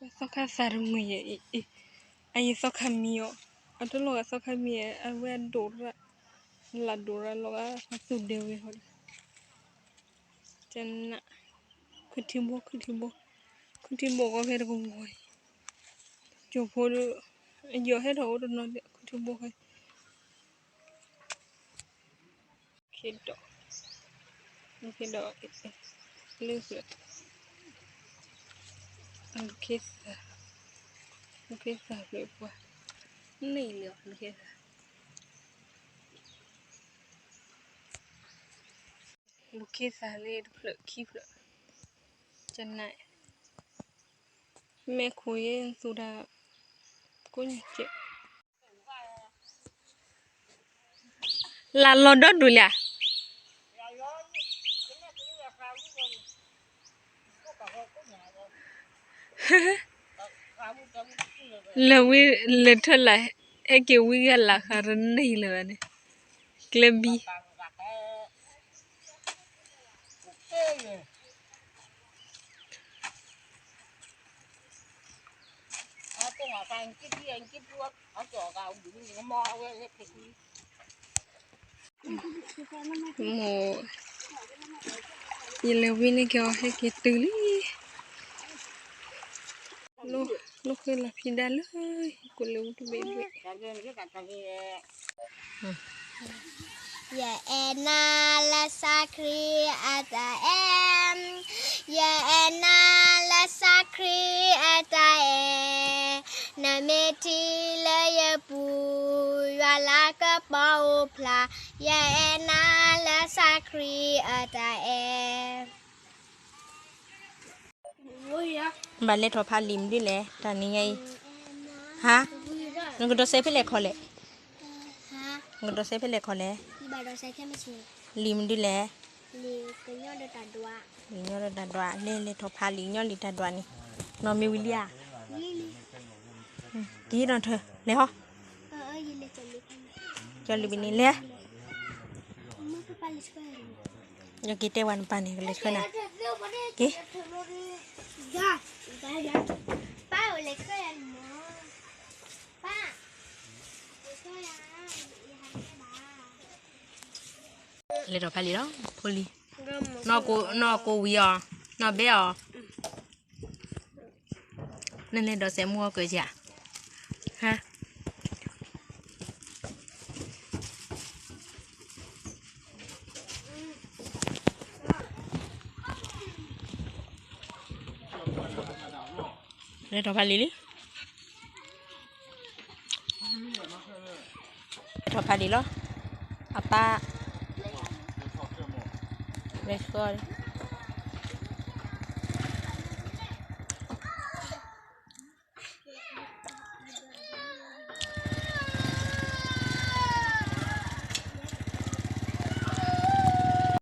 ကွၢ်သီခါသးတမုာ်ယဲအံၤ, အံၤသီခါမံအီၤ, အတလီၤဂာ်သီခါမံ, အဝဲအဒိၣ်ရၣ်, လၢဒိၣ်ရၣ်လီၤဂာ် အသူၣ်ဒဲဝဲဃီဒီး, ကနၣ်, ခုထံဘိ ခုထံဘိ, ခုထံဘိကီၢ်ဖဲတကဝီၤအံၤ, ကၠိဖိဒီး, အယီၤဟဲထီၣ်အိၣ်တနီၤဒီး ခုထံဘိဃဲ ခ့ဒီး, ခ့ဒီး, လၢဖျၢၣ်, လူၤခ့သၣ်, လူၤခ့သၣ်ဖျၢၣ်ပှၤ, န့ၣ်လီၤ လူၤခ့သၣ်, လူၤခ့သၣ်လၢတဖျၢၣ်ခံဖျၢၣ်, ကနၣ်, မဲာ်ခိၣ်ယဲသူၣ်တၢ်, ကိးညါကဲး လၢလီၤဒီဒူၣ်လၢ်ဧါ, လၢဝံ, လၢထၢၣ်လၢ်, ဟဲက့ၤဝံဂၤလၢ်ဃာ်တန့ၢ်လၢၤဘၣ်န့ၣ်, ကျဲဘံ မိၢ်, ယလဲၤဝံန့ၢ်က့ၤအီၤ ဟဲက့ၤတုၤလံ, လိၣ်ဃဲလီၤဖံးဒါလၢ ကိးလဲၤဝံတဘ့ၣ်ဘ့ၣ် ယအဲၣ်နၤလၢစါခရံာ်အတၢ်အဲၣ်, ယအဲၣ်နၤလၢစါခရံာ်အတၢ်အဲၣ်, နမ့ၢ်ထံၣ်လၢယပူၤ, ယွၤလၤကပီၤအိၣ်ဖျါ, ယအဲၣ်နၤလၢစါခရံာ်အတၢ်အဲၣ်. ဘၣ်လဲၤထီၣ်ဖးလံာ်မနုၤလဲၣ် တၢ်နံၤညါအံၤ, ဟါ, နကဒိးစဲးဖဲလဲၣ်ခီလဲၣ်, နကဒိးစဲးဖဲလဲၣ်ခီလဲၣ်, လံာ်မနုၤလဲၣ်, လံာ်ညီဒီးတၢ်ဒွး, လဲၤလဲၤထီၣ်ဖးလံာ်ညီလံာ်တၢ်ဒွးန့ၣ်, နီၢ်မ့ၢ်ဝံၤလံဧါ, က့ၤဒီးထၢၣ်, လဲၤဟီ, ကၠီလံာ်ဘံန့ၣ်လဲၤ ယက့ၤတဲဝဲနပၢ်န့ၣ် ကလဲၤဆှၢနၤ, က့ၤ, လဲၤထီၣ်ဖးလံာ်လီၤ, ဖိလံၤ, နီၢ်ကိးဝံၤအီၤ, နီၢ်ဘဲအီၤ နလဲၤဒိးစဲးမူအီၤကၢၢ်ယၤ, ဟါ, လဲၤထီၣ်ဖးလံာ်လံ, လဲၤထီၣ်ဖးလံာ်လီၤ, အပၢ်, လဲၤဆှၢ